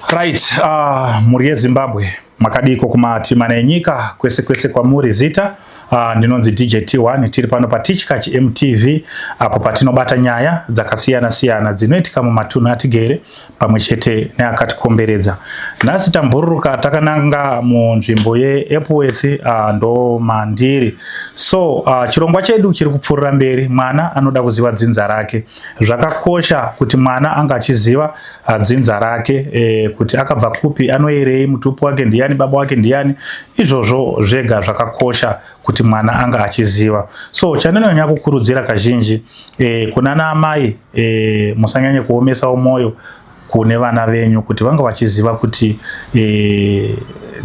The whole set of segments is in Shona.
Right, mhuri yeZimbabwe, makadiko kumativi enyika kwese kwese kwamuri. Zita ndinonzi DJ T1. Tiri pano paTichkach MTV, apo patinobata nyaya dzakasiyana siyana dzinoitika mumatunhu atigere pamwe chete neakatikomberedza. Nhasi tambururuka takananga munzvimbo yeEpworth, ndo mandiri. So chirongwa chedu chiri kupfuurira mberi. Mwana anoda kuziva dzinza rake. Zvakakosha kuti mwana anga achiziva dzinza rake, kuti akabva kupi, anoyerei, mutupo wake ndiani, baba wake ndiani. Izvozvo zvega zvakakosha kuti mwana anga achiziva. So chandinonyanya kukurudzira kazhinji kuna naamai, musanyanye kuomesawo mwoyo kune vana venyu kuti vanga vachiziva kuti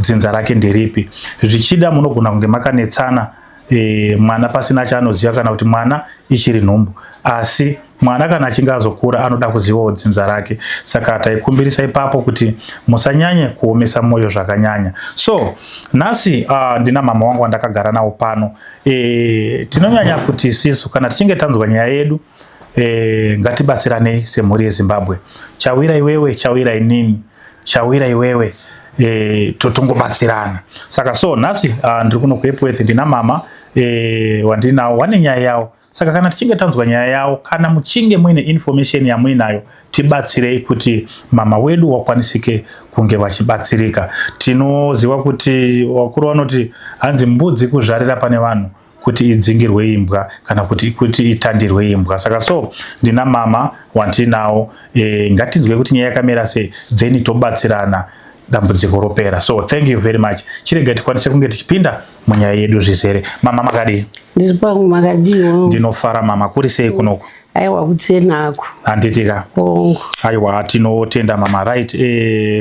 dzinza rake nderipi. Zvichida munogona kunge makanetsana, mwana pasina chaanoziva, kana kuti mwana ichiri nhumbu, asi mwana kana achinge azokura anoda kuzivawo dzinza rake. Saka taikumbirisa ipapo kuti musanyanye kuomesa mwoyo zvakanyanya. So nhasi ndina mama wangu wandakagara nawo pano. Tinonyanya kuti isisu kana tichinge tanzwa nyaya yedu, ngatibatsiranei semhuri yeZimbabwe. Chawira iwewe, chawira inini, chawira iwewe, totongobatsirana. Saka so nhasi ndiri kuno kuEpworth, ndina mama wandinawo, wane nyaya yavo. Saka kana tichinge tanzwa nyaya yavo, kana muchinge muine information yamuinayo, tibatsirei kuti mama wedu wakwanisike kunge vachibatsirika. Tinoziva kuti vakuru vanoti hanzi mbudzi kuzvarira pane vanhu kuti idzingirwe imbwa kana kuti itandirwe imbwa. Saka so ndina mama wandinawo. Ngatinzwe kuti nyaya yakamira sei, then tobatsirana, dambudziko ropera. So thank you very much. Chirega tikwanise kunge tichipinda munyaya yedu zvizere. Mama, makadii? Ndiri pangu, makadiwo? Ndinofara mama. Kuri sei kunoku? Aiwa, kuchenako. Handitika? Hongu. Aiwa, tinotenda mama. Right,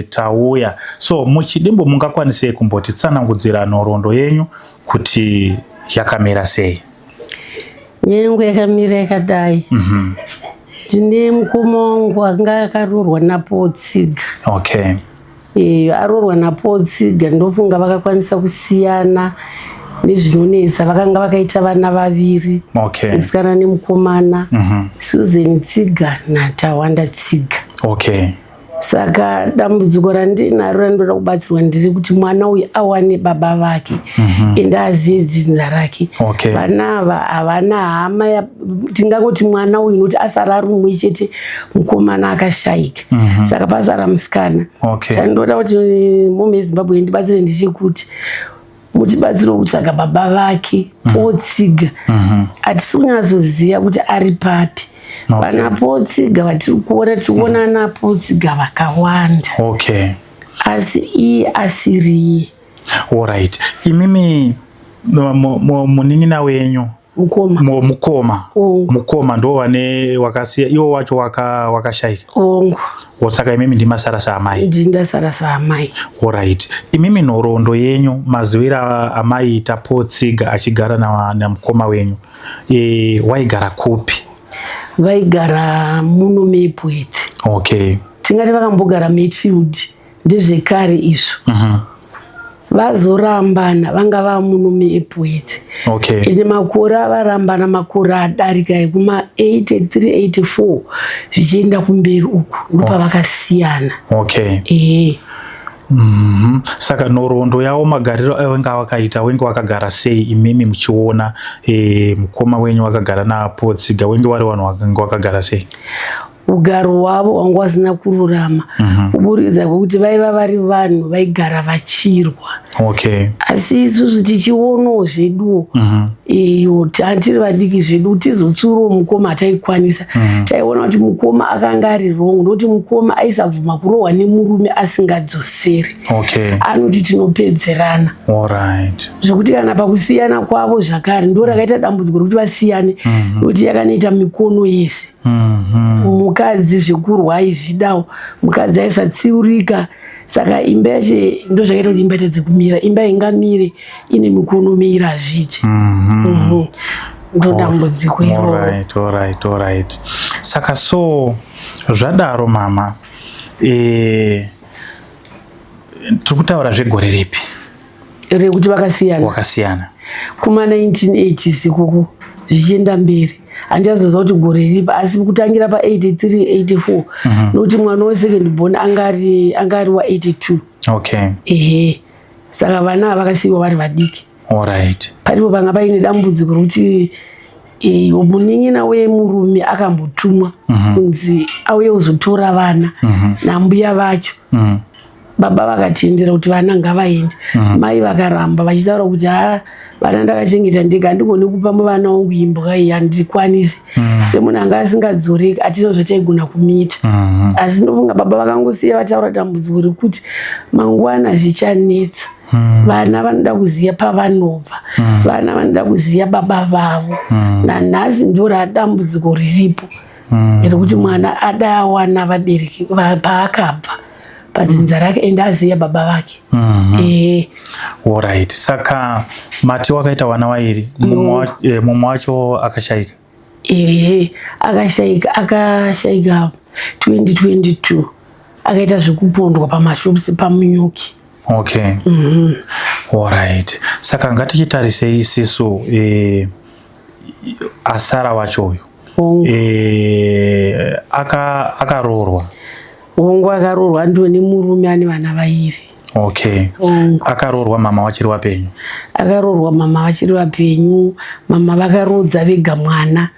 tauya. So muchidimbu mungakwanisei kumbotitsanangudzira nhoroondo yenyu kuti yakamira sei? Nyaya yangu yakamira yakadai. Ndine mukoma wangu anga akaroorwa naPotsiga. Aroorwa naPotsiga, ndofunga vakakwanisa kusiyana nezvinonetsa. Vakanga vakaita vana vaviri, musikana nemukomana, Susan Tsiga naTawanda Tsiga. Saka dambudziko randinaro randinoda kubatsirwa ndiri kuti mwana uyu awane baba vake, ende aziye dzinza rake. Vana ava havana hama. Tingangoti mwana uyu, nokuti asara ari mumwe chete, mukomana akashayika, saka pasara musikana. Chandinoda kuti mhuri yeZimbabwe ndibatsire ndechekuti mutibatsire kutsvaga baba vake Potsiga. Hatisi kunyatsoziva kuti ari papi. Vana Potsiga vatiri kuona, tiri kuona ana Potsiga vakawanda, asi iye asiriye. Alright, imimi munin'ina wenyu? Mukoma. Mukoma. Hongu. Mukoma ndo vane wakasiya, iwo wacho wakashayika? Hongu. Saka imimi ndimasara saamai? Ndindasara saamai. Alright, imimi nhoroondo yenyu, maziviro amaiita Potsiga achigara namukoma wenyu, waigara kupi? Vaigara muno muEpworth. Tingati vakambogara Mayfield, ndezvekare izvo. Vazorambana vanga vamuno muEpworth. Ende makore avarambana makore adarika ekuma 83, 84 zvichienda kumberi uku, ndopavakasiyana. Ehe. Saka nhoroondo yavo, magariro avenga wakaita, wenge wakagara sei imimi muchiona mukoma wenyu wakagara naPotsiga? Wenge wari vanhu wakanga wakagara sei? Ugaro hwavo hwanga wasina kururama, kuburikidza kwekuti vaiva vari vanhu vaigara vachirwa. Asi isusu tichionawo zveduwo, iyo tiri vadiki zvedu, tizotsurawo mukoma hataikwanisa. Taiona kuti mukoma akanga ari wrong, nokuti mukoma aisabvuma kurohwa nemurume asingadzoseri. Anoti tinopedzerana. Zvekuti kana pakusiyana kwavo zvakare ndo rakaita dambudziko rekuti vasiyane, nokuti yakanoita mikono yese. Mukadzi zvekurwa aizvidawo, mukadzi aisatsiurika. Saka imba yacho ndo zvakaita kuti imba itadze kumira. Imba ingamire ine mikono miiri hazviiti. Ndo dambudziko iroro. Alright. Saka so zvadaro mama, tiri kutaura zvegore ripi? Rekuti vakasiyana? Wakasiyana. Kuma 1980s ikoko zvichienda mberi. Handichazoziva kuti gore ripi, asi kutangira pa83, 84, nokuti mwana wesecond born anga ari wa82. Ehe, saka vana ava vakasiyiwa vari vadiki. Paripo panga paine dambudziko rokuti munin'ina wemurume akambotumwa kunzi auye kuzotora vana nambuya vacho. Baba vakatendera kuti vana ngavaende. Mai vakaramba vachitaura kuti, "Ha, vana ndakachengeta ndega, handigoni kupa muvana wangu imbwa iyi, handikwanisi." Semunhu anga asingadzoreki, hatina zvataigona kumuita. Asi ndofunga baba vakangosiya vataura dambudziko rekuti mangwana zvichanetsa. Vana vanoda kuziva pavanobva, vana vanoda kuziva baba vavo. Nanhasi ndo radambudziko riripo rekuti mwana ada awana vabereki paakabva, padzinza rake, ende aziva baba vake. Ehe. Alright, saka mati wakaita vana vairi, mumwe wacho akashayika? Ehe, akashayika 2022, akaita zvekupondwa pamashops paMunyuki. Okay, alright, saka ngatichitarisei isisu asara wacho uyu. Hongu. Akaroorwa? Hongu, akaroorwa, ndiwo nemurume, ane vana vairi. Hongu. Akaroorwa mama wachiri wapenyu? Akaroorwa mama vachiri vapenyu. Mama vakarodza vega mwana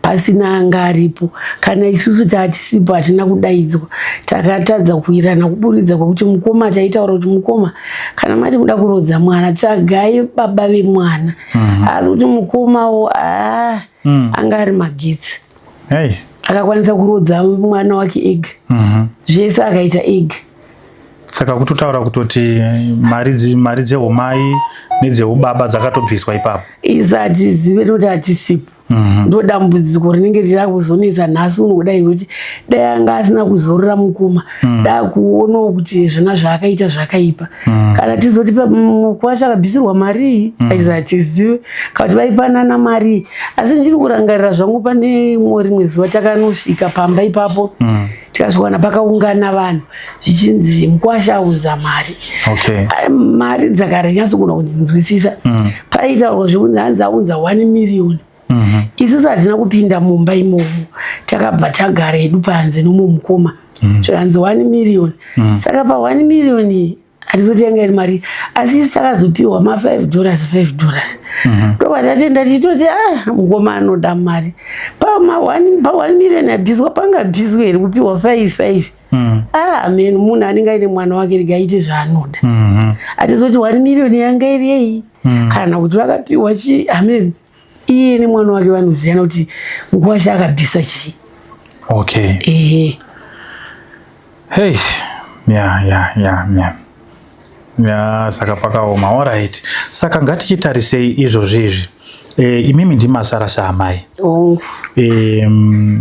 pasina anga aripo. Kana isusu taatisipo, hatina kudaidzwa. Takatadza kuwirana kuburidza kwekuti mukoma, taitaura kuti, "Mukoma, kana mati muda kurodza mwana, tsvagai baba vemwana." Asi kuti mukomawo aa anga ari magetsi. Akakwanisa kurodza mwana wake ega. Zvese akaita ega. Saka kutotaura kutoti mari dzeumai nedzeubaba dzakatobviswa ipapo? Isi hatizive nekuti hatisipo. Ndo dambudziko rinenge riri kuzonetsa nhasi uno kudai, kuti dai anga asina kuzorora mukoma, da kuonawo kuti zvona zvaakaita zvakaipa. Kana tizoti mukwasha akabvisirwa mari iyi, aisi hatizive kana kuti vaipanana mari iyi. Asi ndiri kurangarira zvangu, pane rimwe zuva takanosvika pamba ipapo, tikasvikwana pakaungana vanhu, zvichinzi mukwasha aunza mari. Ah, mari dzakare nyatsogona kudzinzwisisa. Paitaurwa zvekunzi hanzi aunza 1 miriyoni. Isusu hatina kupinda mumba imomo, takabva tagara hedu panze nomumukoma. Zvikanzi 1 miriyoni. Saka pa 1 miriyoni hatizoti yanga iri mari, asi isi takazopiwa ma5 dollars, 5 dollars. Ndobva tatenda tichitoti, "Ah, mukoma anoda mari." Pa 1 miriyoni yabviswa, pangabviswe here kupiwa 5 5? Ah, men, munhu anenge aine mwana wake, rega aite zvaanoda. Hatizoti 1 miriyoni yanga iri yei kana kuti vakapiwa chii. Amen, iye nemwana wake vanoziyana kuti mukwasha akabvisa chii. Ehe. Hey, ya, saka pakaoma. Alright, saka ngatichitarisei izvozvo izvi. Imimi ndimasara saamai. Hongu.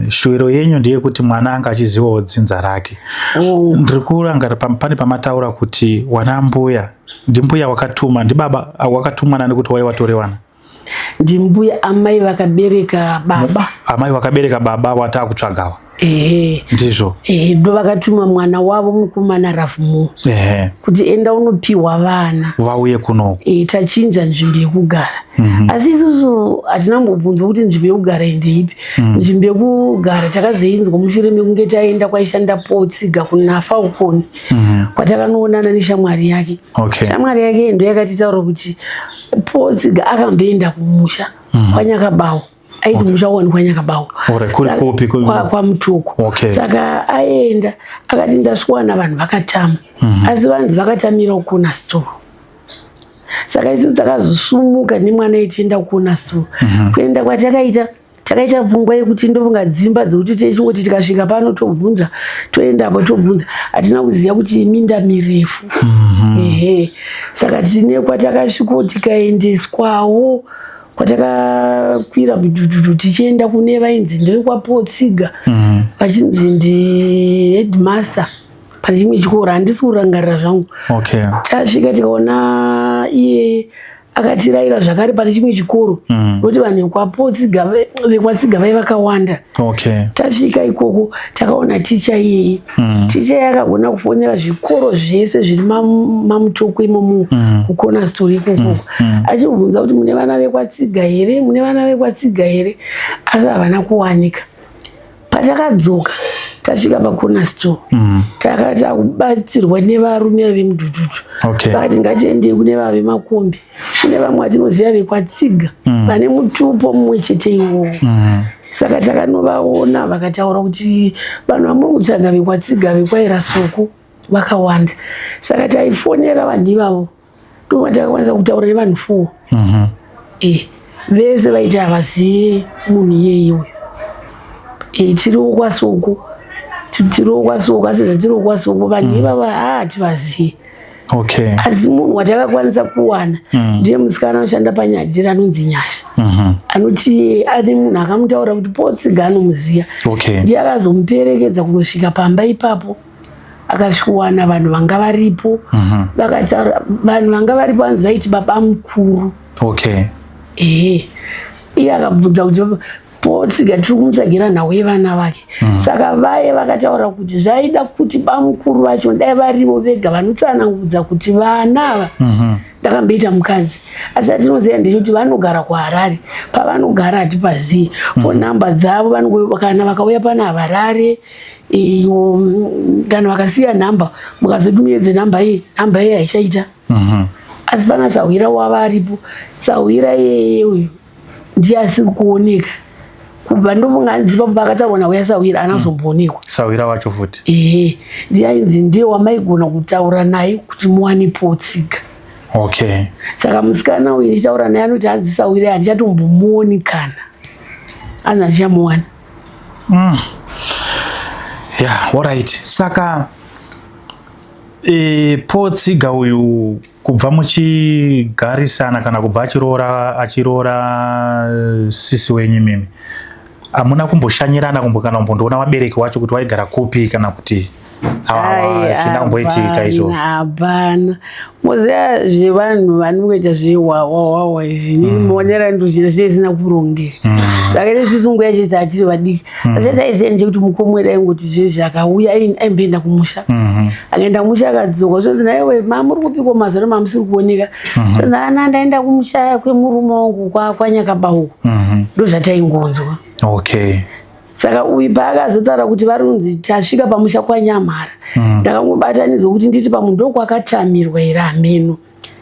Shuwiro yenyu ndeyekuti mwana anga achizivawo dzinza rake. Hongu. Ndiri kurangarira pane pamataura kuti wana mbuya, ndimbuya wakatuma, ndibaba wakatumwa nani kuti waiwatore wana? Ndimbuya, amai vakabereka baba. Amai vakabereka baba wataa kutsvagawa? Ehe. Ndizvo? Ehe, ndo vakatuma mwana wavo mukomana Ravmo kuti enda unopiwa vana vauye kunoku. E, tachinja nzvimbo yekugara. Asi isusu hatina mbobvunzwa kuti nzvimbo yekugara iyi ndeipi. Nzvimbo yekugara takazoinzwa mushure mekunge taenda kwaishanda Potsiga kunafa ukoni, kwatakanoonana neshamwari yake. Shamwari yake ndo yakatitaura kuti Potsiga akamboenda kumusha kwaNyakabawo, aiti musha wawanikwa Nyakabawo. Alright, kuri kupi? KwaMutoko. Saka aenda akati, "Ndaswana vanhu vakatama." Asi vanzi vakatamira kukona store. Saka isusu takazosumuka nemwana itienda kukona store. Kuenda kwatakaita, takaita pfungwa yekuti ndofunga dzimba dzekuti tichingoti tikasvika pano tobvunza, toendapo tobvunza. Hatina kuziva kuti minda mirefu. Ehe, saka tine kwatakasviko, tikaendeswawo kwatakakwira mudhudhudhu tichienda kune vainzi ndekwaPotsiga, vachinzi ndi headmaster pane chimwe chikoro, handisi kurangarira zvangu. Tasvika tikaona iye akatirayira zvakare pane chimwe chikoro, nokuti vanhu vekwaPotsiga, vekwaTsiga vai vakawanda. Tasvika ikoko takaona ticha iyeye. Ticha iye akagona kufonera zvikoro zvese zviri maMutoko imomo, kukona story ikoko, achibvunza kuti, "Mune vana vekwaTsiga here? Mune vana vekwaTsiga here?" Asi havana kuwanika. Patakadzoka tasvika pacorner store mm. takata kubatsirwa nevarume vemudhudhudhu okay. Vakati ngatiendei kune vave makombi, kune vamwe vatinoziva vekwatsiga mm. vane mutupo mumwe chete iwowo mm. Saka takanovaona vakataura kuti vanhu vamuri kutsvaga vekwatsiga vekwairasoko vakawanda. Saka taifonera vanhu ivavo ndova takakwanisa kutaura nevanhu four mm -hmm. E, vese vaiti havazive munhu iyeye uyu. E, tiriwo kwasoko, tiriwo kwasoko, asi zvatiriwo kwasoko vanhu mm. ivava haa hativazive. Okay. Asi munhu watakakwanisa kuwana mm. ndiye musikana anoshanda panyadhira anonzi Nyasha mm -hmm. Anoti ane munhu akamutaura kuti Potsiga anomuziya. Okay. Ndiye akazomuperekedza kunosvika pamba ipapo, akasvikowana vanhu vanga varipo mm -hmm. Vakataura vanhu vanga varipo vanzi vaiti baba mukuru. Okay. Ehe, iye akabvunza kuti Potsiga tiri kumutsvagira nhau yevana vake mm. Saka vaye vakataura kuti zvaida kuti bamukuru vacho dai varivo vega vanotsanangudza kuti vana ava mm-hmm. ndakamboita mukadzi, asi atinoziva ndechekuti vanogara kuHarare, pavanogara hatipazivi mm. Foni namba dzavo kana vakauya pana Havarare iyo, kana vakasiya nhamba mukazotumidze nhamba iyi, nhamba iyi haichaita mm-hmm. Asi pana sahwira wava aripo, sahwira iyeye uyu ndiye asiri kuoneka kubva ndofunga hanzi ipapo pakataurwa nauya sahwira anazomboonekwa. Sahwira wacho futi ehe, ndiye ainzi ndiye wamaigona kutaura naye kuti muwane Potsiga. Okay. Saka musikana uyu ndichitaura naye anoti hanzi sahwira handichatombomuoni kana anzi handichamuwana mm. Yeah, alright. Saka e, Potsiga uyu kubva muchigarisana kana kubva achiroora achiroora sisi wenyu imimi, hamuna kumboshanyirana kumbo kana kumbondoona vabereki wacho kuti waigara kupi kana kuti zvina kumboitika izvozvo? Hapana. Moziva zvevanhu vanongoita zvehwahwahwahwa izvi, mm. Muonera ndochita zvinenge zvisina kurongeka mm. Zvakaita isusu nguva yacho tatiri vadiki mm. Asi taiziva ndechekuti mukoma wedu aingoti zvezvi akauya aimboenda kumusha mm -hmm. Akaenda kumusha akadzoka, zvonzi naiwe mamuri kupiko mazano mamusiri kuoneka mm -hmm. Zvonzi ana ndaenda kumusha kwemurume wangu kwanyakabauko mm -hmm. Ndozvataingonzwa. Okay. Saka uyu paakazotaura kuti vari kunzi tasvika pamusha kwaNyamhara ndakangobatanidzwa kuti nditi pamwe ndokwakatamirwa here hameno.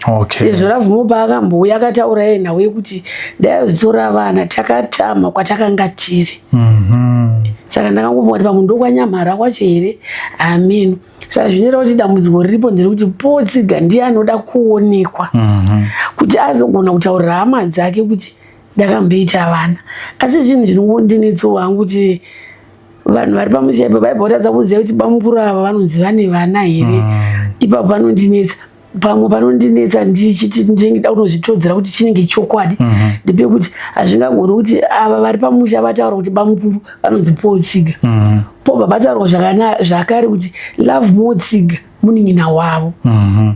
Okay. Sezvo Ravhumo paakambouya akataura iye nhau yekuti ndaizotora vana takatama kwatakanga tiri mm -hmm. Saka ndakangofunga kuti pamwe ndokwanyamhara kwacho here hameno. Saka zvinoita kuti dambudziko riripo nderekuti Potsiga ndiye anoda kuonekwa mm -hmm. kuti azogona kutaurira hama dzake kuti ndakamboita vana. Asi zvinhu zvinongondinetsawo hangu kuti vanhu vari pamusha ipo vaibva kutadza kuziva kuti bamukuru ava vanonzi vane vana here mm. Ipapo panondinetsa, pamwe panondinetsa ndichiti ndinenge da kunozvitodzera kuti chinenge chokwadi mhm. Ndepekuti hazvingagoni kuti ava vari pamusha vataura kuti bamukuru vanonzi Potsiga mm -hmm. Pobva pataurwa zvakare kuti Love Motsiga munin'ina wavo mm -hmm.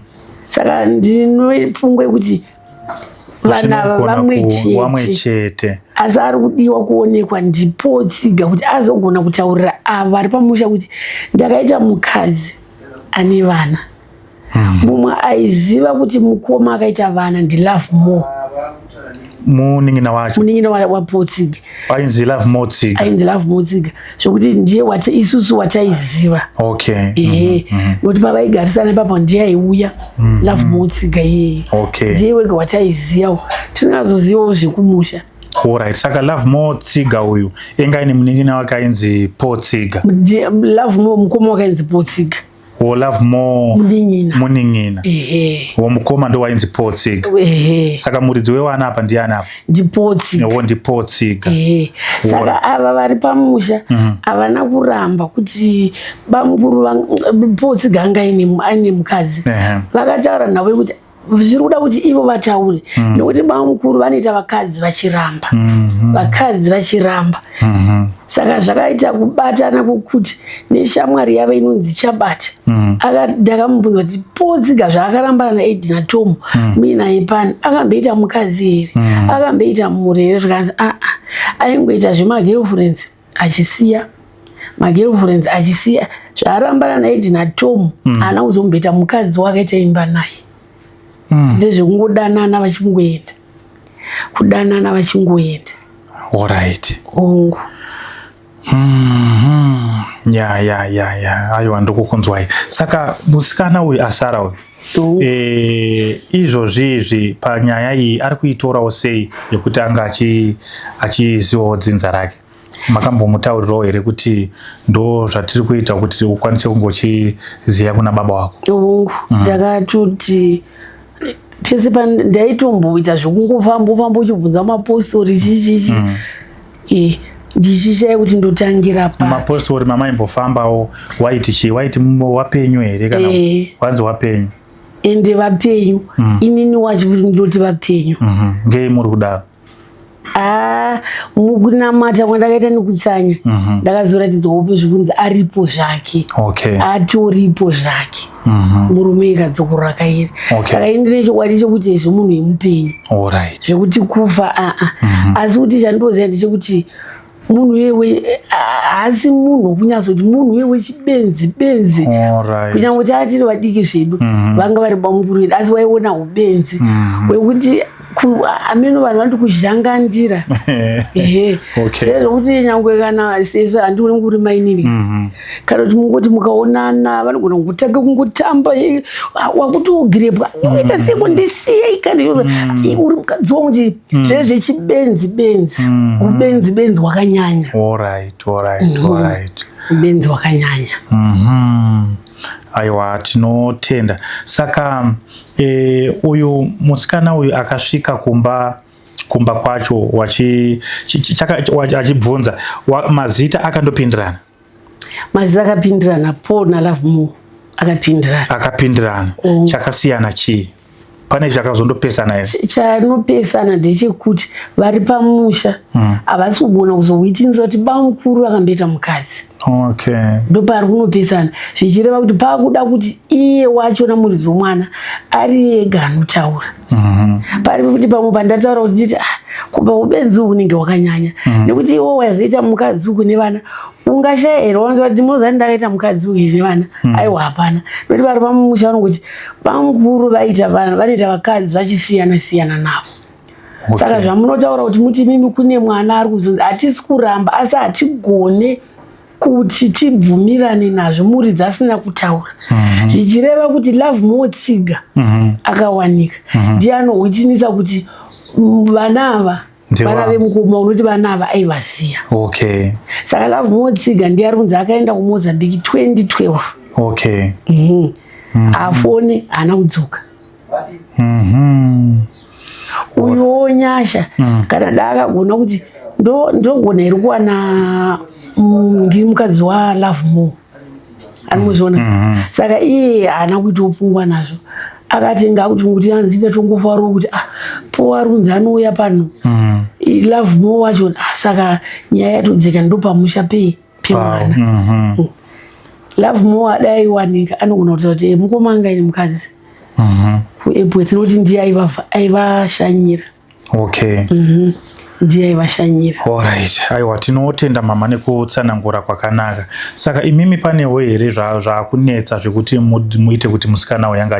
Saka ndinopfungwa yekuti vana ava vamwe chete, asi ari kudiwa kuonekwa ndiPotsiga kuti azogona kutaurira ava vari pamusha kuti ndakaita mukadzi ane vana mm. Mumwe aiziva kuti mukoma akaita vana ndiLove More, munin'ina wacho, munin'ina waPotsiga ainzi Love More Tsiga, ainzi Love More Tsiga, zvokuti ndiye isusu wataiziva. Okay. Ehe, nokuti pavaigarisana ipapo ndiye aiuya mm -hmm. Love More Tsiga iyeye. Okay. Ndiye wega wataizivawo, tisingazozivawo zvekumusha. Alright, saka Love More Tsiga uyu enga aine munin'ina wake ainzi Potsiga. Love More mukoma wake ainzi Potsiga. Wo Love More munin'ina. Munin'ina. Ehe. Wo mukoma ndo wainzi Potsiga. Ehe. Saka muridzi wewana apa ndiani apa? NdiPotsiga. Wo ndiPotsiga. Ehe. Saka ava vari pamusha havana mm -hmm. kuramba kuti bamukuru Potsiga anga aine mukadzi. Vakataura navo kuti zviri kuda kuti ivo vataure mm. Nekuti bamukuru vanoita vakadzi vachiramba mm -hmm. Vakadzi vachiramba mm -hmm. Saka zvakaita kubatana kwokuti neshamwari yavo inonzi Chabata mm. Ndakamubvunza kuti Potsiga zvaakarambana naEdina Tom mm. muinaye pano akamboita mukadzi here mm. Akamboita mhuri here? Zvikanzi aa aingoita zvemagirlfriends achisiya, magirlfriends achisiya. Zvaarambana naEdina Tom haana mm. kuzomboita mukadzi wakaita imba naye mm. Ndezvekungodanana vachingoenda, kudanana vachingoenda. Alright. Hongu. Ya ya ya ya, aiwa, ndikukunzwai. Saka musikana uyu asara uyu, izvozvi izvi panyaya iyi ari kuitorawo sei yekuti anga achizivawo dzinza rake? Makambomutaurirawo here kuti ndo zvatiri kuita kuti ukwanise kunge uchiziva kuna baba wako? Hongu, ndakatoti pese pandaitomboita zvekungofamba famba uchibvunza mapostori, chichichi, ndichishaya kuti ndotangira pa. Mapostori mamaimbofambawo waiti chii? Waiti wapenyu here kana wanzi wapenyu? Ende vapenyu. Inini wacho kuti ndinoti vapenyu. Ngei muri kudaro? Ah, mukunamata kwandakaita nekutsanya, ndakazoratidzwa hope zvekunzi aripo zvake. Atoripo zvake murume, ikadzokorora kairi. Saka ini ndine chokwadi chekuti ezvo munhu yemupenyu. Zvekuti kufa aa, asi kuti chandinoziva ndechekuti munhu iyewe haasi munhu wokunyatsoti munhu iye wechibenzi benzi. Kunyange taa tiri vadiki zvedu, vanga vari bamukuru vedu, asi waiona ubenzi hwekuti ameno vanhu vanoti kuzhangandira, ehe. Zvokuti nyangwe kana sezvo handioni kuri mainini, kana kuti mungoti mukaonana vanogona kungotanga kungotamba, wakutogirepwa, unoita sei, kundisiyei kana uri mukadzi wangu, chi zve zvechibenzi benzi, ubenzi benzi hwakanyanya. Ubenzi hwakanyanya. Aiwa, tinotenda. Saka uyu musikana uyu akasvika kumba kwacho achibvunza mazita akandopindirana? Mazita akapindirana, Paul naLovemore akapindirana. Akapindirana. Chakasiyana chii? Pane chakazondopesana here? Chanopesana ndechekuti vari pamusha havasi kugona kuzowitinisa kuti bamukuru akamboita mukadzi. Ndopari kunopesana, zvichireva kuti paakuda kuti iye wachona muridzi womwana ari ega anotaura. Pari kuti pamwe pandataura kuti nditi, ah, kubva ubenzi uhu hunenge hwakanyanya, nekuti iwo wazoita mukadzi uku nevana, ungashaya here wanza kuti mozati ndakaita mukadzi uyu nevana? Aiwa, hapana, nekuti vari pamusha vanongoti bamukuru vaita vana, vanoita vakadzi vachisiyana siyana navo. Saka zvamunotaura kuti muti mimi kune mwana ari kuzonzi, hatisi kuramba, asi hatigone kuti tibvumirane nazvo muridzi asina kutaura, zvichireva kuti Lovemore Tsiga akawanika ndiye anohwitinisa kuti vana ava vana vemukoma, unoti vana ava aivaziya. Saka Lovemore Tsiga ndiye ari kunzi akaenda kuMozambique 2012. Afone haana kudzoka. Uyuwo Nyasha, kana da akagona kuti ndogona here kuwana ngiri mukadzi waLovemore, anomuzviona. Saka iye haana kuitawo pfungwa nazvo, akati ngakuti kuti anzi tatongofarawo kuti, ah, po ari kunzi anouya pano Lovemore wacho. Ah, saka nyaya yatodzeka, ndopamusha pei pemwana. Lovemore adai aiwanika anogona kutaura kuti, "Mukoma anga aine mukadzi kuEpworth," nokuti ndiye aivashanyira. Ndiye aivashanyira. Alright, aiwa, tinotenda mama nekutsanangura kwakanaka. Saka imimi panewo here zvaakunetsa zvekuti muite kuti musikana uyu anga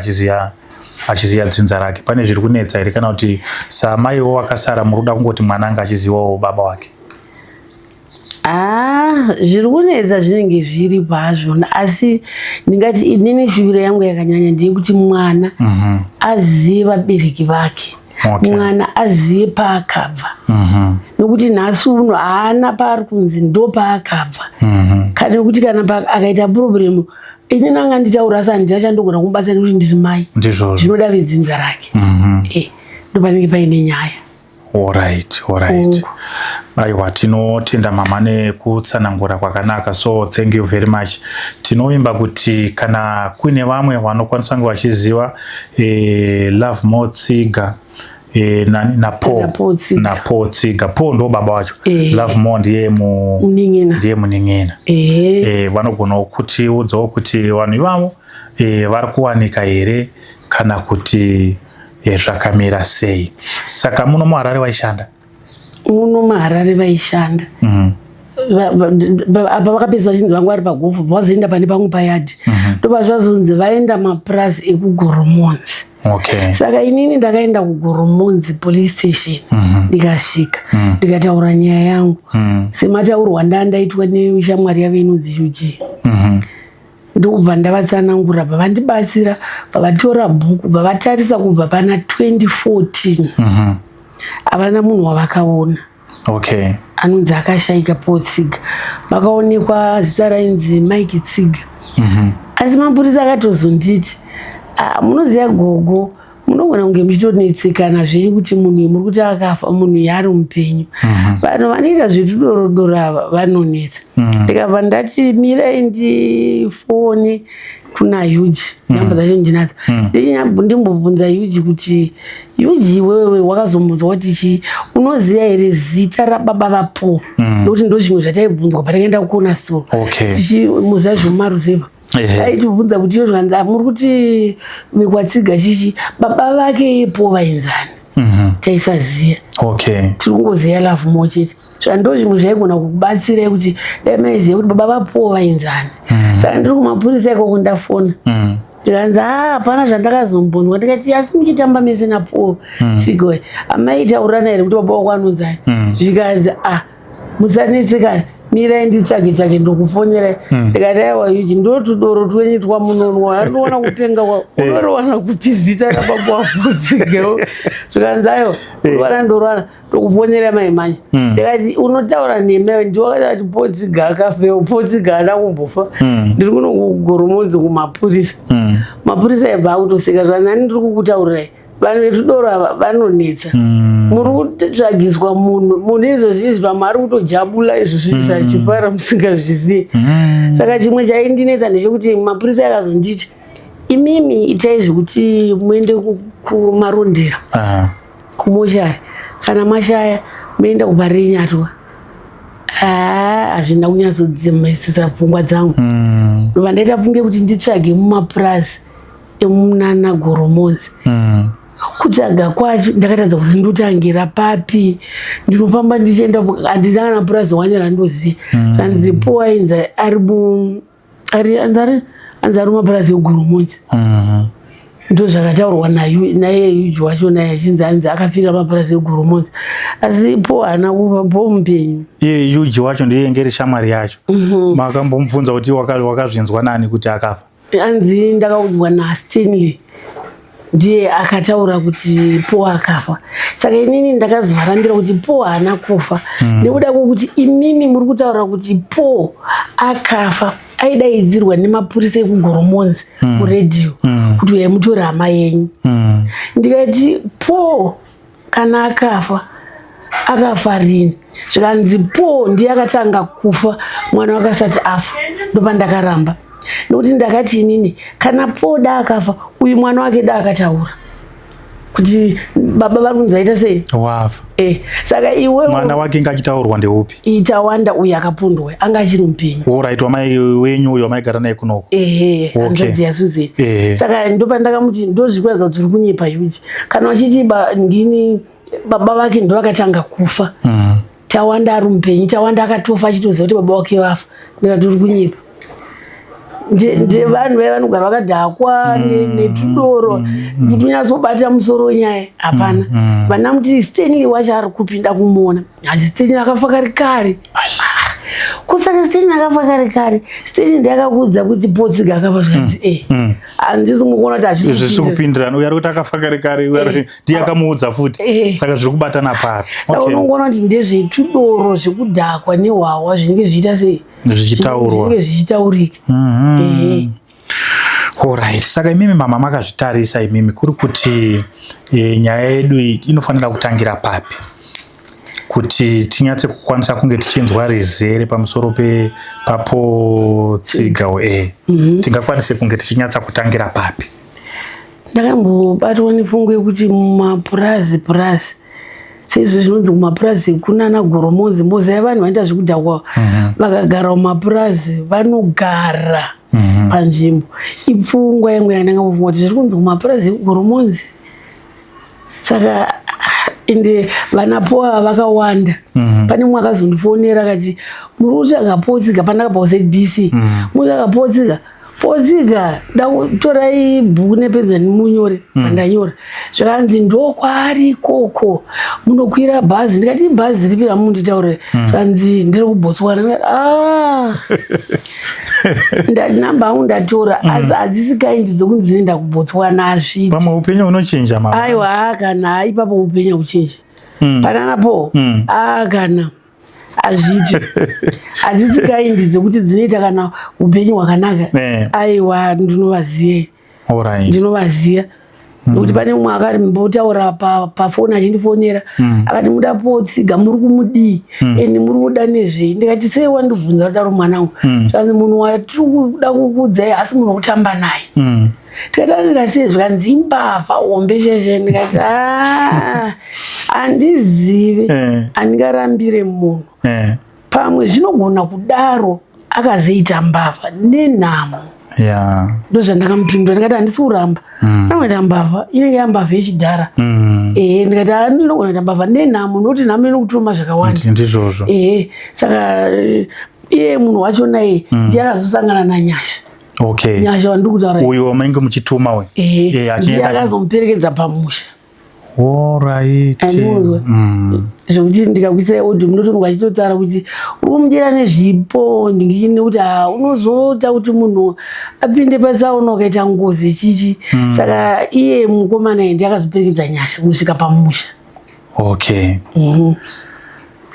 achiziya dzinza rake? Pane zviri kunetsa here, kana kuti samaiwo wakasara muri kuda kungoti mwana anga achizivawo baba wake? Ah, zviri kunetsa zvinenge zviripo hazvona, asi ndingati inini shuviro yangu yakanyanya ndeyekuti mwana azive vabereki vake. Mwana azive paakabva, nokuti nhasi uno haana paari kunzi ndo paakabva, kana nekuti kana akaita problem, inini anga nditaura, asi handina chandogona kumubatsira nekuti ndiri mai. Zvinoda vedzinza rake. Ndo panenge paine nyaya. Alright. Aiwa, tinotenda mama nekutsanangura kwakanaka. So thank you very much. Tinovimba kuti kana kuine vamwe vanokwanisa kunge vachiziva Lovemore Tsiga nani naPaul. NaPaul Tsiga. NaPaul Tsiga. Paul ndo baba wacho. Lovemore ndiye mu Munin'ina. Ndiye munin'ina. Vanogonawo kutiudzawo kuti vanhu ivavo vari kuwanika here kana kuti zvakamira sei. Saka muno muHarare vaishanda? Muno muHarare vaishanda. Apa vakapedzisa vachinzi vangu vari pagofu, vazoenda pane pamwe payadhi, ndobva zvazonzi vaenda mapurazi ekuGoromonzi. Okay. Saka inini ndakaenda kuGoromonzi police station, ndikasvika, ndikataura nyaya yangu semataurwa ndandaitwa neshamwari yavo inonzi UG. Ndokubva ndavatsanangura, bvavandibatsira, bvavatora bhuku, bvavatarisa kubva pana 2014. Havana munhu wavakaona anonzi akashayika Paul Tsiga. Vakaonekwa zita rainzi Mike Tsiga. Asi mapurisa akatozonditi, "Ah, munoziva gogo, munogona kunge muchitonetsekana zvenyu kuti munhu uyu muri kuti akafa, munhu uyu ari mupenyu. Vanhu vanoita zvetudorodoro ava vanonetsa." Ndikabva ndati, "Mirai ndifone kuna Yuji, namba dzacho ndinadzo. Ndimbobvunza Yuji kuti, Yuji, iwewe wakazombunzwa kuti chii? Unoziva here zita rababa vaPaul?" Nokuti ndo zvimwe zvataibvunzwa patakaenda kucorner store. Tichimuziva zvemumaruzevha. Aitibvunza kuti iyo zvanzi, "Ah, muri kuti vekwaTsiga chichi, baba vake ipo vainzani?" Taisaziva. Tiri kungoziva Lovemore chete. Zvando zvimwe zvaigona kukubatsirai kuti dai maiziva kuti baba vaPaul vainzani. Saka ndiri kumapurisa ikoko, ndafona, ndikanzi, "A, hapana zvandakazombonzwa." Ndikati, "Asi muchitamba mese naPaul Tsiga, amaitaurirana here kuti baba wako anonzani?" Zvikanzi, "A, musanetsekana, mirai nditsvage tsvage, ndokufonerai." Ndikati, "Aiwa Yuji, ndo tudoro twenyu twamunonwa, andiona kupenga kwa unoriwana kupi zita rababa wako Tsigawo?" Zvikanzi, "Aiwa, urwana ndorwana, ndokufonera mai manje." Ndikati, "Unotaura neme, ndiwakati Paul Tsiga akafewo. Paul Tsiga haana kumbofa. Ndiri kuno kuGoromonzi kumapurisa." Mapurisa aibva akutoseka, zvanzi, "Ani ndiri kukutaurirai, vanhu vetudoro ava vanonetsa. Muri kutsvagiswa munhu, munhu izvozvi izvi pamwe ari kutojabula izvozvi zvachifara musingazvizivi." Saka chimwe chaindinetsa ndechekuti mapurisa akazonditi, "Imimi itai zvekuti muende kuMarondera, kumochari. Kana mashaya, muenda kuParirenyatwa." Haa, hazvina kunyatsodzimisisa pfungwa dzangu. Ndobva ndaita pfunge kuti nditsvage mumapurazi emunana Goromonzi. Kutsvaga kwacho ndakatadza kuti ndotangira papi. Ndinofamba ndichienda, handina kana purazi wanya randoziva. Zvanzi Paul ainzi ari mu ari anzi ari anzi ari mumapurazi eGoromonzi. Ndo zvakataurwa naye Yuji wacho, naye achinzi anzi akafira mapurazi eGoromonzi, asi Paul haana kufa, Paul mupenyu. Iye Yuji wacho ndiye ngeri shamwari yacho. Makambomubvunza kuti wakazvinzwa nani kuti akafa? Anzi ndakaudzwa naStanley, ndiye akataura kuti Paul akafa. Saka inini ndakazovarambira kuti Paul haana kufa, nekuda kwokuti imimi muri kutaura kuti Paul akafa, aidaidzirwa nemapurisa ekuGoromonzi kuredhiyo kuti uyai mutore hama yenyu. Ndikati, "Paul kana akafa, akafa rini?" Zvikanzi Paul ndiye akatanga kufa mwana wakasati afa. Ndopandakaramba, nekuti ndakati inini kana Paul da akafa, uyu mwana wake da akataura kuti baba vari kunzi vaita sei? Wafa. Saka iwe Mwana wake inge achitaurwa ndeupi? Itawanda, uyu akapondwa, anga achiri mupenyu. Alright, wamai wenyu uyu wamaigara naye kunoko? Ehe. Hanzvadzi yaSusan. Saka ndopandakamuti, ndozvikuratidza kuti uri kunyepa Yuji, kana uchiti ndini baba vake ndo vakatanga kufa. Tawanda ari mupenyu, Tawanda akatofa achitoziva kuti baba vake vafa. Ndikati uri kunyepa. Ndevanhu vaya vanogara vakadhakwa netudoro, kuti unyatsobata musoro wenyaya hapana. Vana muti Stanley wacho ari kupinda kumuona, hanzi Stanley akafa kare kare. Kusaka Stanley akafa kare kare, Stanley ndiakakuudza kuti Paul Tsiga akafa? Zvikanzi, "E, handisi mukuona kuti hazvisi Zvisi kupindirana. Uyu ari kuti akafa kare kare, uyu ndiye akamuudza futi. Saka zviri kubatana papi? Saka unongoona kuti ndezvetudoro zvekudhakwa nehwahwa zvinenge zvichiita sei? Zvichitaurwa. Zvinenge zvichitaurika. Ehe. Alright. Saka imimi mama makazvitarisa imimi kuri kuti nyaya yedu iyi inofanira kutangira papi kuti tinyatse kukwanisa kunge tichinzwa rizere pamusoro pepaPaul Tsiga? Tingakwanise kunge tichinyatsa kutangira papi? Ndakambobatwa nepfungwa yekuti mumapurazi purazi, seizvo zvinonzi kumapurazi kunana Goromonzi, mozaya vanhu vanoita zvekudhakwa vakagara mumapurazi, vanogara panzvimbo. Ipfungwa yangu yandangambofunga kuti zviri kunzi kumapurazi ekuGoromonzi, saka ende vanaPaul ava vakawanda. Pane mumwe akazondifonera akati, "Muri kutsvaga Paul Tsiga?" Pandakabva kuZBC, "Muri kutsvaga Paul Tsiga?" Potsiga ndakutorai bhuku nepenzani munyore. Pandanyora zvakanzi ndokwaari ikoko, munokwira bhazi. Ndikati, "Bhazi ripi ramunditaurire?" Zvanzi ndiri kuBotswana. Ndikati, "Ah." Ndati namba yangu ndatora, asi hadzisi kind dzokunzi ndinoenda kuBotswana, hazviiti. Pamwe upenyu hunochinja, mama. Aiwa, kana ipapo upenyu huchinja pananapo. A, kana hazviiti, hadzisi kind dzekuti dzinoita kana upenyu hwakanaka. Aiwa, ndinovaziva. Ndinovaziva nekuti pane mumwe akati mbotaura pafoni achindifonera, akati, "Muda Potsiga, muri kumudii and muri kuda nezvei?" Ndikati, "Sei wandibvunza kudaro, mwanangu?" Zvanzi, "Munhu watiri kuda kukuudzai asi munhu wekutamba naye." Tikati, "Anoita sei?" Zvikanzi, "Imbavha hombe sheshe." Ndikati, "Ah, handizive." Handingarambire munhu. Pamwe zvinogona kudaro akazoita mbavha nenhamo. Ndozvandakamupindura, ndikati handisi kuramba. Anoita mbavha, inenge yambavha yechidhara. Ehe, ndikati andinogona kuita mbavha nenhamo, nokuti nhamo inokutuma zvakawanda. Ndizvozvo. Ehe, saka iye munhu wachona iye ndiye akazosangana naNyasha. Nyasha wandiri kutaura. Uyu wamainge muchituma uyu? Ehe, ndiye akazomuperekedza pamusha. Andinozwa. Zvekuti ndikakuisira audio munotonzwa achitotaura kuti uri kumudyira nezvipo ndingini, nekuti ha, unozoita kuti munhu apinde patsaona ukaita ngozi chichi. Saka iye mukomana iye ndiye akazoperekedza Nyasha kusvika pamusha.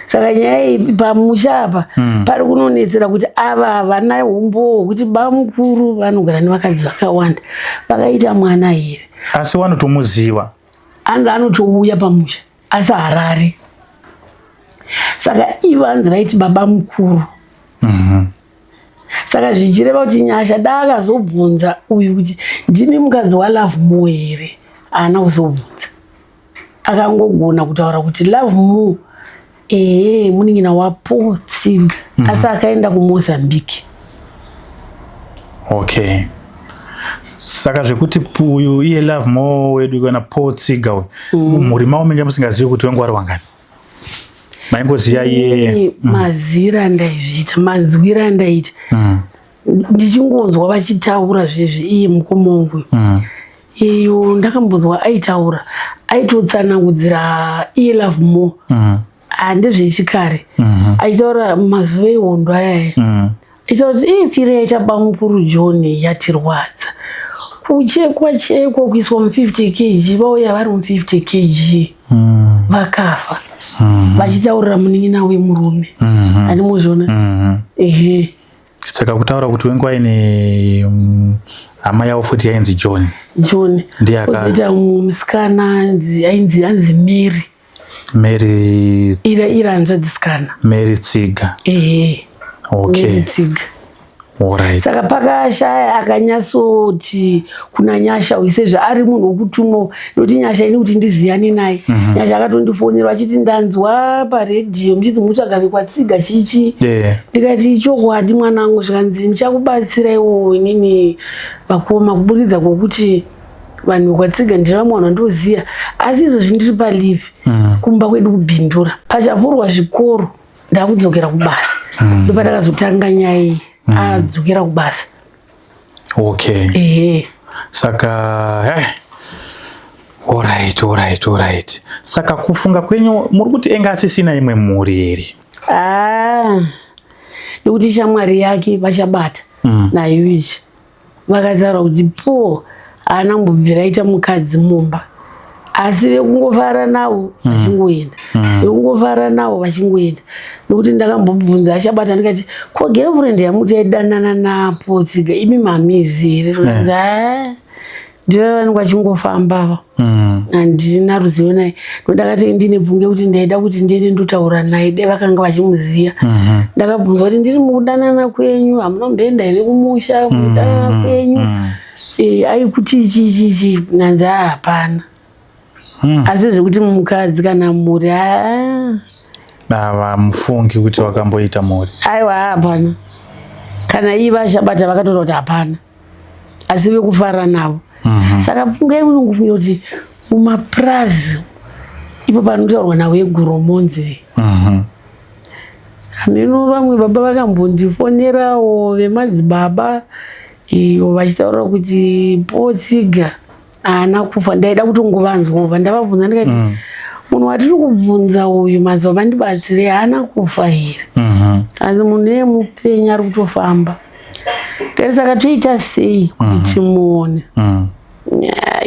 Saka nyaya iyi pamusha apa pari kunonetsera kuti ava havana umbowo hwekuti bamukuru vanogara nevakadzi vakawanda, vakaita mwana here. Asi wanotomuziva? Anzi anotouya pamusha asi harare. Saka ivo anzi vaiti baba mukuru. Saka zvichireva kuti Nyasha da akazobvunza uyu kuti, "Ndimi mukadzi waLovemore here?" Haana kuzobvunza, akangogona kutaura kuti Lovemore ehe, munin'ina waPotsiga, asi akaenda kuMozambique. Okay, saka zvekuti uyu iye Lovemore wedu kana Potsiga uyu, mumhuri mavo minge musingazivi kuti wengu wari wangani, maingoziva iye? Mazira andaizviita, manzwiro andaita, ndichingonzwa vachitaura zvezvi iye mukoma wangu iyo, ndakambonzwa aitaura, aitotsanangudzira iye Lovemore. Handezvechikare, achitaura mazuva ehondo ayaya, achitaura kuti iye firo yaita bamukuru John yatirwadza, kuchekwa chekwa kuiswa mu50 kg, vauya vari mu50 kg, vakafa, vachitaurira munin'ina wemurume. Handimuzviona. Ehe. Saka kutaura kuti wengu aine hama yavo futi yainzi John? John. Ndiye Kozoita musikana ainzi anzi Mary. Mary. Ira hanzvadzisikana. Mary Tsiga. Ehe. Mary Tsiga. Saka pakashaya akanyatsoti kuna Nyasha uyu, sezvo ari munhu wekutumwa, nokuti Nyasha ini kuti ndiziyane naye, Nyasha akatondifonera achiti, "Ndanzwa paredhiyo muchiti mutsvaga vekwaTsiga chichi." Ndikati, "Chokwadi, mwanangu." Zvikanzi, "Ndichakubatsira iwo inini vakoma, kuburikidza kwokuti vanhu vekwaTsiga ndine vamwe vanhu vandoziva, asi izvozvi ndiri paleave kumba kwedu kuBhindura. Pachavhurwa zvikoro ndakudzokera kubasa." Ndopatakazotanga nyaya iyi adzokera kubasa. Ehe. Saka alright, saka kufunga kwenyu muri kuti enga asisina imwe mhuri here? Ah, nekuti shamwari yake vachabata naYuji vakataura kuti po haana kumbobvira aita mukadzi mumba, asi vekungofara navo vachingoenda, vekungofara navo vachingoenda. Nokuti ndakambobvunza achabata ndikati, "Ko girlfriend yamuti yaidanana naPotsiga imi mamizi here?" "Ah, ndivo vanenge vachingofamba ava, handina ruzivo naye." Ndakati ndine pfunge kuti ndaida kuti ndiende ndotaura naye dai vakanga vachimuziva. Ndakabvunzwa kuti, "Ndiri mukudanana kwenyu, hamuna kumboenda here kumusha mukudanana kwenyu?" Aikuti ichi ichi ichi, nanzi hapana. Asi zvekuti mukadzi kana mhuri, aa. Havamufungi kuti wakamboita mhuri? Aiwa, hapana. Kana iye vachabata vakataura kuti hapana, asi vekufara navo. Saka pfungai unongofungira kuti mumapurazi ipo panotaurwa nhau yeGoromonzi. Hameno vamwe baba vakambondifonerawo vemadzibaba. Iyo vachitaura kuti Potsiga haana kufa. Ndaida kutongovanzwa ndavabvunza ndikati, "Munhu watiri kubvunza uyu, madzibaba, ndibatsire, haana kufa here?" Hanzi munhu iye mupenyu, ari kutofamba. Ndikati, "Saka toita sei kuti timuone?"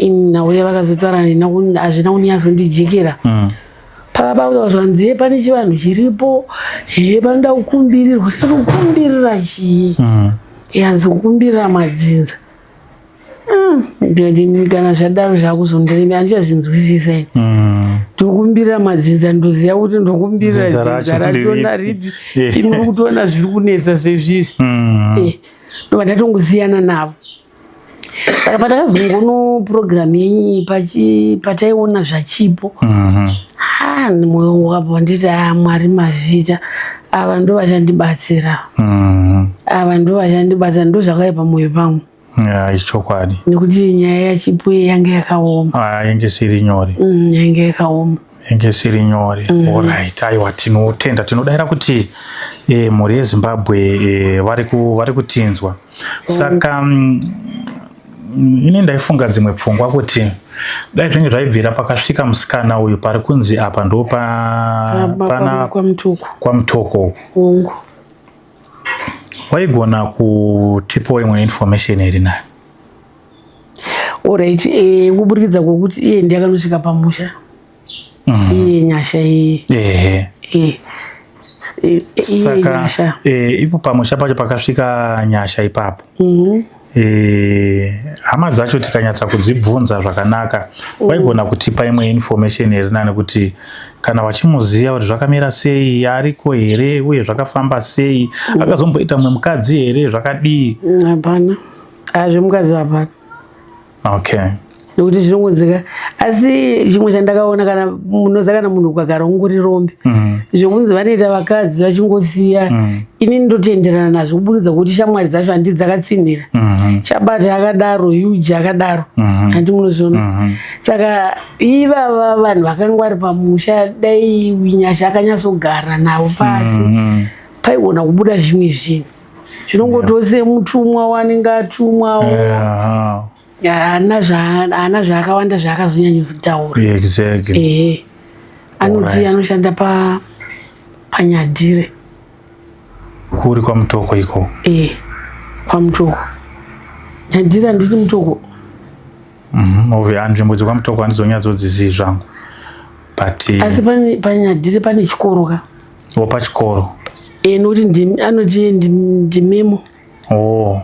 Nhau yavakazotaura hazvina kunyatsondijekera. Pakapa zvanzi, "Ye, pane chivanhu chiripo, he, panoda kukumbirirwa." Ndikati, "Kukumbirira chii?" Yanzi kukumbirira madzinza. Ndikati, "Kana zvadaro zvakuzondiremera, handichazvinzwisisa ini." Ndikukumbirira madzinza, ndoziva kuti ndokumbirira Dzinza racho dzinza rachona nderipi? ripi? Imi kutoona zviri kunetsa sezvizvi. Ndobva ndatongosiyana navo. Saka patakazongono purogiramu yenyu pataiona zvachipo, ha, mwoyo wangu wakabva nditi, "A, Mwari, mazvita, ava ndo vachandibatsira." Ava ndo vachandibatsira, ndo zvakauya pamwoyo pangu. Ya, ichokwadi. Nekuti nyaya yaChipo iyi yange yakaoma. Ah, yange isiri nyore. Yange yakaoma. Yange isiri nyore. Alright, aiwa, tinotenda, tinodayira kuti mhuri yeZimbabwe vari kutinzwa. Saka ini ndaifunga dzimwe pfungwa kuti dai zvinge zvaibvira pakasvika musikana uyu pari kunzi apa ndo pana kwaMutoko. KwaMutoko. Hongu. Waigona kutipawo imwe information iri nani. Alright, kuburikidza kwokuti iye ndiye akanosvika pamusha, iye Nyasha iye. Iye Saka Nyasha. Ipo pamusha pacho pakasvika Nyasha ipapo, hama dzacho tikanyatsa kudzibvunza zvakanaka, vaigona kutipa imwe information iri nani kuti kana vachimuziva kuti zvakamira sei, ariko here, uye zvakafamba sei, akazomboita mumwe mukadzi here, zvakadii? Hapana, azvemukadzi hapana. Nekuti zvinongonzeka. Asi chimwe chandakaona, kana munoziva, kana munhu ukagara ungori rombe, zvokunzi vanoita vakadzi vachingosiya, inini ndotenderana nazvo kuburikidza kuti shamwari dzacho handi dzakatsinhira. Chabata akadaro, Yuji akadaro, handi munozviona? Saka ivava vanhu vakanga vari pamusha, dai Nyasha akanyatsogara navo pasi, paigona kubuda zvimwe zvinhu. Zvinongotose mutumwa wanenge atumwawo. Haana zvaakawanda zvaakazonyanyotaura. Ehe, anoti anoshanda paNyadhire. Kuri kwaMutoko ikoko? E, kwaMutoko, Nyadhire, handiti Mutoko? Ove nzvimbo dzekwaMutoko handizonyatsodzizivi zvangu, but Asi paNyadhire pane chikoro ka. Wo pachikoro. E, nokuti anoti ndimemo. Oh.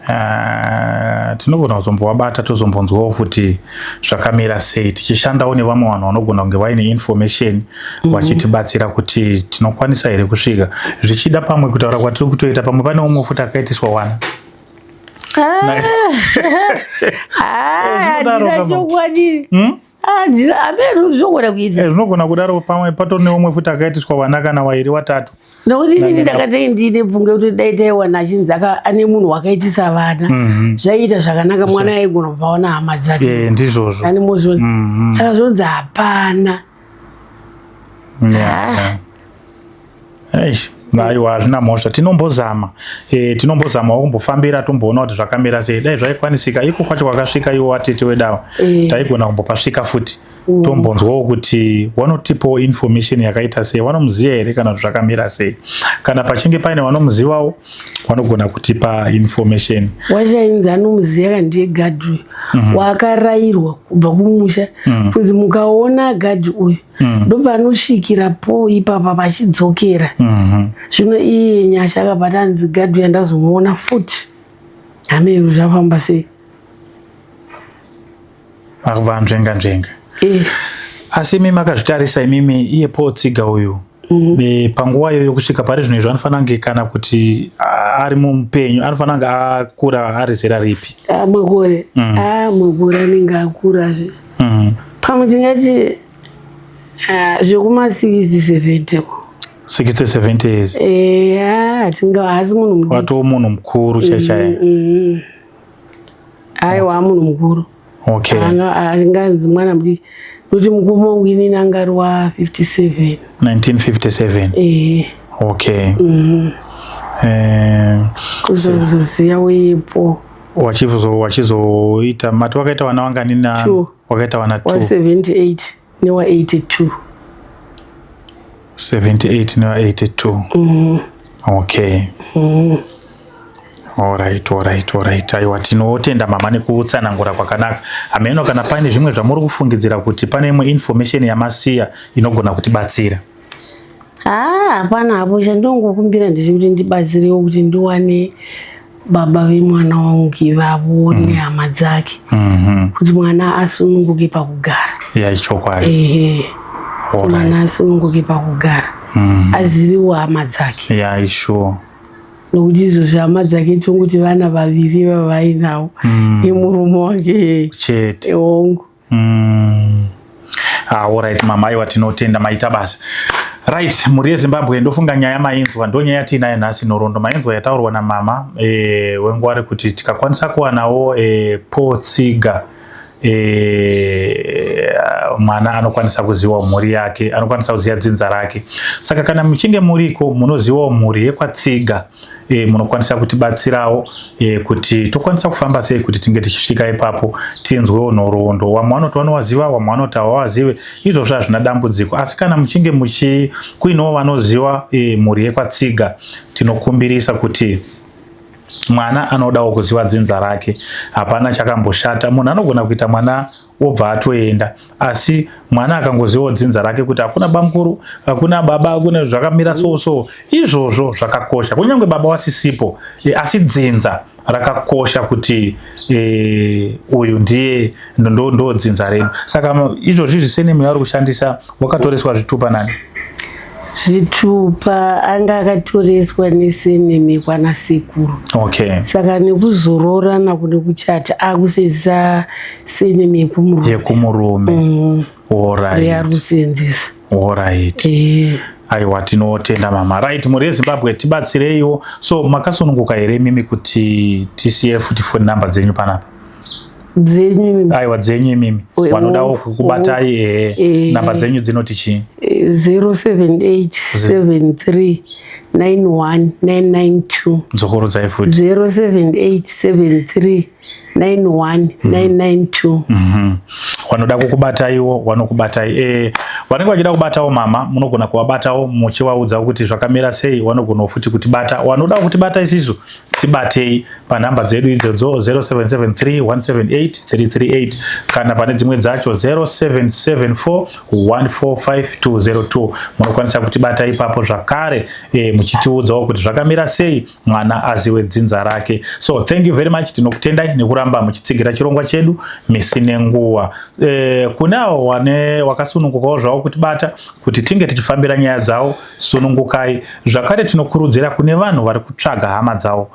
Ah, tinogona kuzombovabata, tozombonzwawo futi zvakamira sei, tichishandawo nevamwe vanhu vanogona kunge vaine information, vachitibatsira kuti tinokwanisa here kusvika. Zvichida pamwe kutaura kwatiri kutoita, pamwe pane umwe futi akaitiswa wana. Zvinodaro handina kama. Chokwadi. Handina, ameno zvinogona kuita. Eh, zvinogona kudaro, pamwe patori neumwe futi akaitiswa wana kana wairi watatu. Nokuti inini ndakati ndine pfungwa yekuti dai taiwana achinzi ane munhu wakaitisa vana, zvaiita zvakanaka, mwana aigona kupaona hama dzake. Eh, ndizvozvo. Ani mozviona? Saka zvonzi hapana. Eish, aiwa, hazvina mhosva, tinombozama, tinombozamawo kumbofambira, tomboona kuti zvakamira sei. Dai zvaikwanisika iko kwacho kwakasvika iwo watete wedawa, taigona kumbopasvika futi, tombonzwawo kuti vanotipawo information yakaita sei, vanomuziva here kana kuti zvakamira sei. Kana pachinge paine vanomuzivawo, vanogona kutipa information. Wachainzi anomuziva kandiye gadhi uyu waakarayirwa kubva kumusha kunzi mukaona gadhi uyu, ndopaanosvikira po ipapa pachidzokera. Zvino iye Nyasha akabva tanzi gadhi uyu andazomuona futi, hameno zvafamba sei. Akubva nzvenga nzvenga. Asi imi makazvitarisa imimi, iye Paul Tsiga uyu, panguva iyoyo kusvika pari zvino izvo, anofanira kunge, kana kuti ari mupenyu, anofanira kunge akura ari zera ripi? Ah, makore, ah, makore anenge akurazve. Pamwe tingati, ah, zvekuma 60 70. 60 70 years? Eh, hatinga, haasi munhu mudiki. Watoo munhu mukuru chaichaiye. Aiwa, munhu mukuru. Anganzi mwana mudiki, nokuti mukuru wangu inini anga ari wa 57. 1957? Eh. Okay. Eh, Kuzozoziya wepo. Wachizo wachizoita mati wakaita vana vangani na Two. wakaita vana Wa 2 78 newa 82. 78 newa 82. Okay. Alright, alright, alright. Aiwa, tinotenda mama nekutsanangura kwakanaka. Hameno kana paine zvimwe zvamuri kufungidzira kuti pane imwe information yamasiya inogona kutibatsira. Haa, hapana hapo. Chandongokumbira ndechekuti ndibatsirewo kuti ndiwane baba vemwana wangu ivavo nehama dzake, kuti mwana asununguke pakugara. Ya, ichokwadi. Ehe, mwana asununguke pakugara, azivewo hama dzake. Ya, isure. Nokuti izvozvi hama dzake tongoti vana vaviri vavainawo nemurume wake. Chete. Hongu. Ah, alright mama, aiwa, tinotenda, maita basa. Right, mhuri yeZimbabwe, ndofunga nyaya mainzwa, ndo nyaya yatiinayo nhasi. Nhoroondo mainzwa yataurwa namama wengwari kuti tikakwanisa kuwanawo Paul Tsiga, mwana anokwanisa kuzivawo mhuri yake, anokwanisa kuziva dzinza rake. Saka kana muchinge muriko munozivawo mhuri yekwaTsiga, munokwanisa kutibatsirawo kuti tokwanisa kufamba sei kuti tinge tichisvika ipapo, tinzwewo nhoroondo. Vamwe vanoti vanowaziva, vamwe vanoti havawazive. Izvozvo hazvina dambudziko, asi kana muchinge muchi kuinewo vanoziva mhuri yekwaTsiga, tinokumbirisa kuti mwana anodawo kuziva dzinza rake. Hapana chakamboshata, munhu anogona kuita mwana wobva atoenda, asi mwana akangozivawo dzinza rake kuti hakuna bamukuru, hakuna baba, hakuna zvakamira so so, izvozvo zvakakosha. Kunyange baba wasisipo, asi dzinza rakakosha kuti uyu ndiye ndo dzinza redu. Saka izvozvi zvisenemu yauri kushandisa wakatoreswa zvitupa nani? Zvitupa anga akatoreswa nesurname kwana sekuru. Saka nekuzoroorana kune kuchata akusenzisa surname yekumurume. Yekumurume. Yaari kusenzisa. Alright. Aiwa, tinotenda mama. Right, mhuri yeZimbabwe, tibatsireiwo. So makasununguka here mimi kuti tisiye futi phone number dzenyu panapa? Dzenyu imimi? Aiwa, dzenyu imimi, vanodawo kukubatai, ehe. Namba dzenyu dzinoti chii? 078 73 91 992. Dzokorodzai futi. 078 73 91 992. Vanoda kukubataiwo vanokubatai. Vanenge vachida kubatawo mama, munogona kuvabatawo muchivaudza kuti zvakamira sei. Vanogonawo futi kutibata. Vanoda kutibata isisu, tibatei panhamba dzedu idzodzo, 0773 178 338, kana pane dzimwe dzacho 0774 145202. Munokwanisa kutibata ipapo zvakare, muchitiudzawo kuti zvakamira sei, mwana aziwe dzinza rake. So thank you very much, tinokutendai nekuramba muchitsigira chirongwa chedu misi nenguva. Kune avo wane wakasunungukawo zvavo kutibata kuti tinge tichifambira nyaya dzavo, sunungukai zvakare. Tinokurudzira kune vanhu vari kutsvaga hama dzavo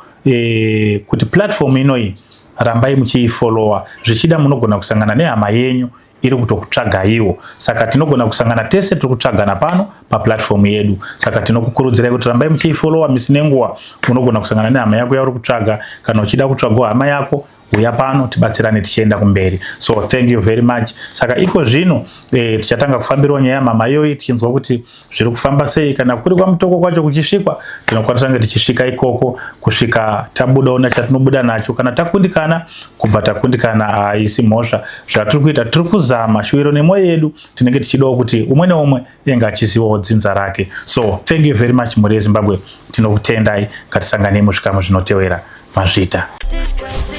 kuti platform inoyi rambai muchiifollowa. Zvichida munogona kusangana nehama yenyu iri kutokutsvagaiwo. Saka tinogona kusangana tese tiri kutsvagana pano paplatform yedu. Saka tinokukurudzirai kuti rambai muchiifollowa misi nenguva. Unogona kusangana nehama yako yauri kutsvaga. Kana uchida kutsvagawo hama yako, uya pano tibatsirane tichienda kumberi. So thank you very much. Saka iko zvino tichatanga kufambirawo nyaya yamama iyoyi, tichinzwa kuti zviri kufamba sei. Kana kuri kwaMutoko kwacho kuchisvikwa, tinokwanisa kunge tichisvika ikoko kusvika tabudawo nechatinobuda nacho. Kana takundikana, kubva takundikana, haisi mhosva. Zvatiri kuita, tiri kuzama shuwiro nemwoyo yedu, tinenge tichidawo kuti umwe neumwe enge achizivawo dzinza rake. So thank you very much, mhuri yeZimbabwe, tinokutendai. Ngatisanganei musvika muzvinotewera. Mazvita. Tichkach.